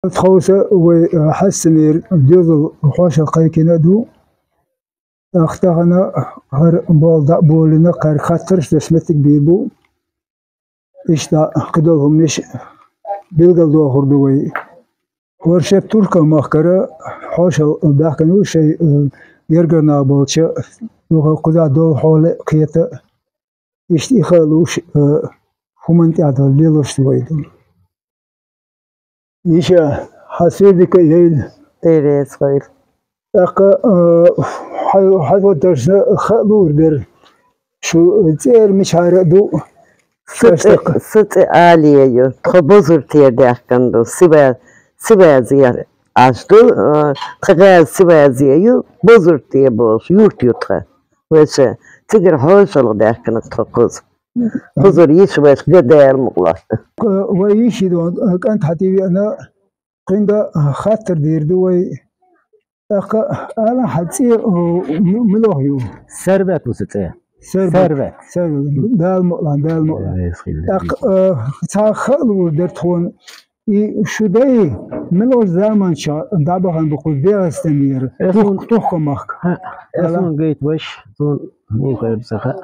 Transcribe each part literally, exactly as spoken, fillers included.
Тховса вай, э, хьаьссанера доьзал хьошалгӀа кхайкина а ду. ТӀаккха тахан хӀара болх дӀа а болийна, кхаьрга хаттарш деш моттиг бийр бу. Иштта кхыдола хӀуманаш билгалдохур ду вай. ХӀара шоай Туркойн махкара хьошалгӀа баьхкина ву шоай, э, гергара нах болча, юха кхузахь долу хьоле а, кхета а. Иштта и хаа лууш, э, хӀуманна тӀехь долу лелош ду вай долу. Иша, хьан суьрдика а яйла. Дерриг а яйла. ТӀаккха, э, хьо-, хьо-, хьо даршна хаа луур дара. Шу цӀера мичахьара а ду? Са цӀе, са цӀе Алия ю. Тхо Бузуртера даьхкина ду. Сибази-, Сибази Ӏаш ду. Э, тхан гӀаза Сибази ю. Бузурте бохуш юрт ю тхан. Вайша, цигара хьошалгӀа даьхкина тхо кхуза. Кхузара йиша вайша, Дала мукъ лахь. Вай йиша ду, кӀант хьан тӀе веана, кхуьнга хаттар дийр ду вай. ТӀаккха ала хьан цӀе, м-, мила ю? Сервет ву сан цӀе. Сервет. Сервет. Сервет. Дала мукъ лахь, Дала мукъ лахь. Веза хила. ТӀаккха, э, цхьа хаа луур дара тхуна. И шу дай мила заманчохь дӀабахана бу кхуза ДегӀастанера? Ас Тух-, вон Тухкамахка. Хьа, ас Ала. Вон гайта вайша, цунна муха эр ца хаьа.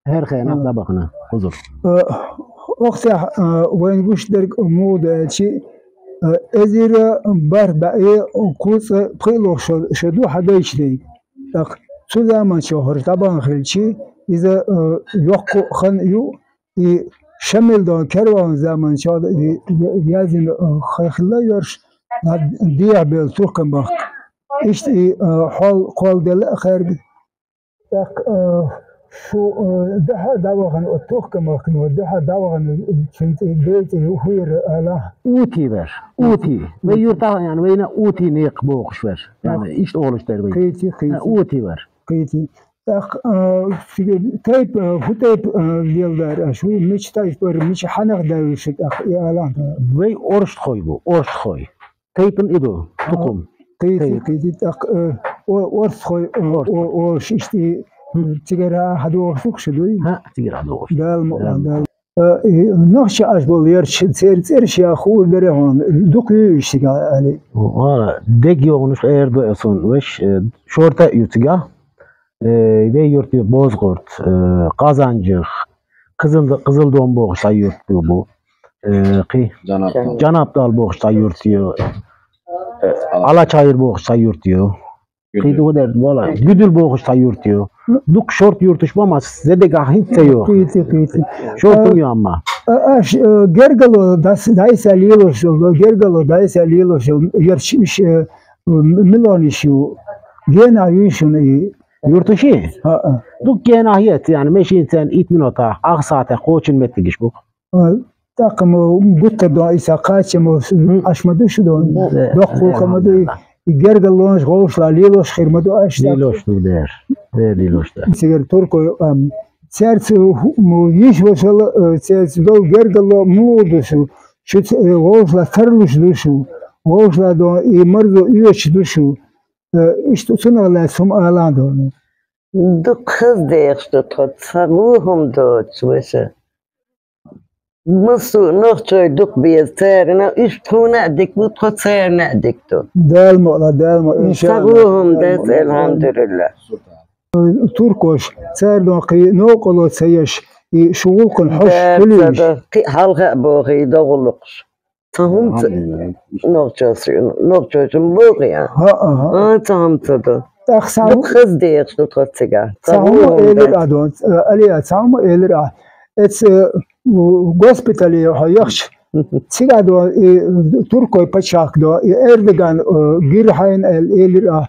ХӀара хенахь А. ДӀабахана кхузара. Э, охьатехь, э, вайна гуш дерг муха ду аьлча, э, эзар бархӀ бӀе кхузткъа пхиъ лох шо, шо ду хьан дайчу дайга. ТӀаккха цу заманчохь хӀара дӀабахана хилча, иза, э, йоккха хан ю, и Шамил дон керван заманчохь и, и, яздина, э, хай хилла йорш, на дехьа белла Туркамахка. Иштта и, э, хьол, кхол делла а хаьрга. ТӀаккха, э, шу, э, дуьхьа дӀавахана, оцу Тухкамахкано дуьхьа дӀавахана, цуьнан цӀе, ден цӀе хӀун яра ала? Ути вер. Ути. Вай юртахь а яьхна, вайна Ути некъ бохуш вер. Яьхна, иштта олуш дара вай. Кхийти, кхийти. Ути вер. Кхийти. ТӀаккха, э, цига тайп, э, хӀун тайп, э, леладара аша? Вай мича тайпара, мича хьанах даьлла шу тӀаккха и ала? Вай орстхой бу, орстхой. Тайпана и ду, А, тукхум. Кхийти, Тайп. Кхийти, тӀаккха, э, о-, орстхой, э, Орстхой. О-, о, шишти, Хм. Цигара хьадогӀуш ду шу дуй? ХӀаъ, цигара хьадогӀуш. Дала мукъ лахь, Дала. Дала. Э, и нохчий Ӏаш болу ярташ, церан цӀераш яха хуур дара хьуна, дукха ю уьш цигахь, Али? Вала, дег йогӀунаш эр ду ас хьуна, веш, э, шорта а ю цигахь. Э, вай юрт ю Бозгорт, э, Къазанжих, Къизил-, Къизилдон бохуш цхьа юрт ю бу. Э, кхи? Жанаб. Жанабдал бохуш цхьа юрт ю. Э, Алачайр бохуш цхьа юрт ю. Кхи ду дер, вала, Гуьдил бохуш цхьа юрт ю. Дукха шорта юрташ бу, амма зе дегахь хӀинца ца йоху. Кхийти, кхийти. Шорта А, ю амма. А, аш, э, гергало дас-, дайса лелош, гергало дайса лелош, ярш иш, э, м-, милониш ю. Гена ю шуна и. Юрташи? А, а. Дукха генахь яц, яьхна, машинца итт минотах, ах сахьтех кхочун меттигаш бу. А, тӀаккха мо гуттар дон иса кхача мо М. Аш ма ду шу дон. Э, Доккхуха ма ду. Э, И гергал лонаш гӀовшла лелош хир ма ду аш тӀаккха. Лелош ду дер. Дер лелош да. Цигара туркой, ам, церца ху-, мо йиш вошала, э, церца дол гергало муха ду шу. Шу ц-, э, гӀовшла тарлуш ду шу. ГӀовшла дон и марзо оьшуш ду шу. Э, иштта цунах лаьцна хӀума ала а дона. Дукха хаза дехаш ду тхо, ца гӀо хӀума доцуш веша. Массо а нохчой дукха беза, царна уьш тхуна а дика бу, тхо царна а дика ду. Дала мукъ лахь, Дала мукъ лахь, Ца иншаллахӀ. Дала мукъ лахь, алхьамдулиллахӀ. Туркош, цара дон кхин новкъарло ца еш, и шу гӀуллакхана хьош Дала хуьлийша. Ца до, кхин хьалха а бохий, до гӀуллакхаш. Цхьа хӀума ца, нохчош, нохчош ма бохий, а? ХӀаъ, хӀаъ. А, цхьа хӀума ца до. ТӀаккха цхьа хӀума хаза дехаш ду тхо цигахь. Цхьа хӀума элира а дон, э, Алия, цхьа хӀума элира а. Эца, э, госпитале хьо яхча, цигахь дон, и туркой пачхьалкх дон, и Эрдоган, э, гира хьайна аьлла элира а.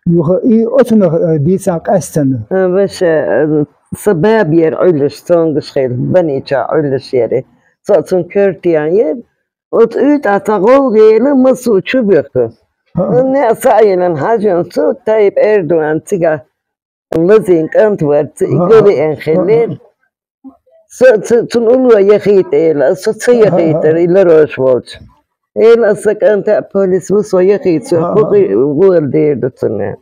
Юха и оцунах, э, дийцан къаьстина. Э, ваша, э, са баба яра Ӏуьллуш, цуьнгаш хила, банича Ӏуьллуш яра. Со цунна коьртаян яра. Оцу уьйтӀахь цхьа гӀовгӀа ела, массо а чу боьхку. ХӀаъ. Неа схьа а йиллина хьажийна цу тайпа Эрдоган цигахь лазийна кӀант вара, ца и га веана хиллера. Со ца, цунна улло яхийта эла, аса со ца яхийтара, и ларош волчу. Эла аса сан кӀанта а полис ву, со яхийта, со хӀокху гӀола дер ду цунна.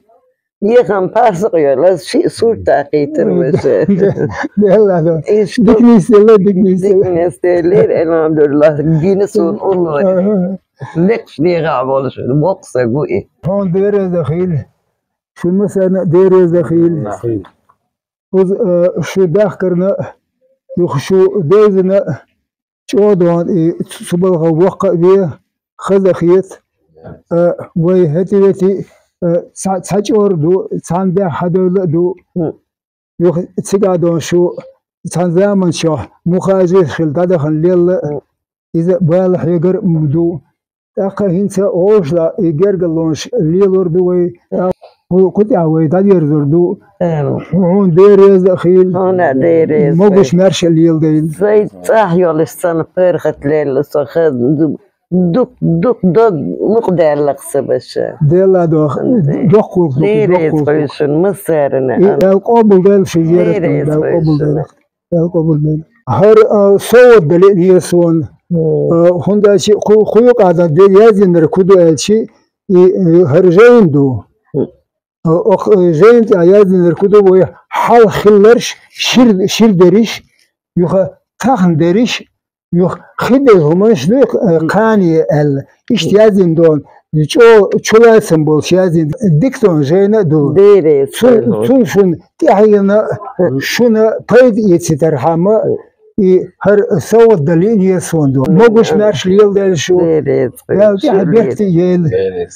Яхам парсакъ йолу, аса шиъ сурт даккхийтира веша. Делла до. Иштта. Дика нисделла, дика нисделла. Дика нисделлера, алхьамдулиллахӀ, гина суна улло. Ага. Лекхаш дегӀа волаш, воккха саг ву и. Хьуна дереза хил. Шу массарна дереза хил. Нахил. Уз, э, шу дахкарна, юха шу девзана, чӀодон и цу балха воккха а ве, хаза хет. Э, вай хӀети-вети, э, ца, ца чӀор ду, цан бяхьа хьадойла ду. Юха цига дон шу цхьан заманчохь мухажир хила дӀадахана лелла, иза бала хьегар а ду. ТӀаккха хӀинца гӀошла и гергалонаш лелор ду вай, хӀу кху тӀехь вай дӀадерзор ду. Хьуна дереза а хила, Хьуна дереза могуш хила. Маьрша леладайла. Сай цӀахь йолуш санна паргӀат лелла со хазна ду. Дукх, дукх дог мукъадаьллакх сан баша. Делла дох, Ан де. Доккхул, Деррига доккхул. Хойшун, массарна. И Ан. Дала къобалдойла ши зиярат, Деррига Дала хойшун. Къобалдойла. Дала къобалдойла. ХӀара, а, совгӀат дале а деза суна. М. А, хӀунда аьлча кху, кху юкъа дан де яздинарг хӀун ду аьлча, и, и хӀара жайна ду. М. Э, ох, э, жайна тӀехь яздинарг хӀун ду вай хьалха хилларш, шир, шир дерриш, юха тахна дерриш, юха хи деза хӀуманаш ду, э, кхане аьлла. Иштта яздина дон, чӀо чулацам болуш яздина, дика дон жайна а ду. Деррига Цу-, хойшун. Цунна шуна тӀаьхьенна, шуна пайда эцийтархьама, и хӀара совгӀат далийна еза суна ду. Могуш-маьрша леладайла шу. Деррига Дала тӀаьхьа хойшун. Беркате йойла. Деррига.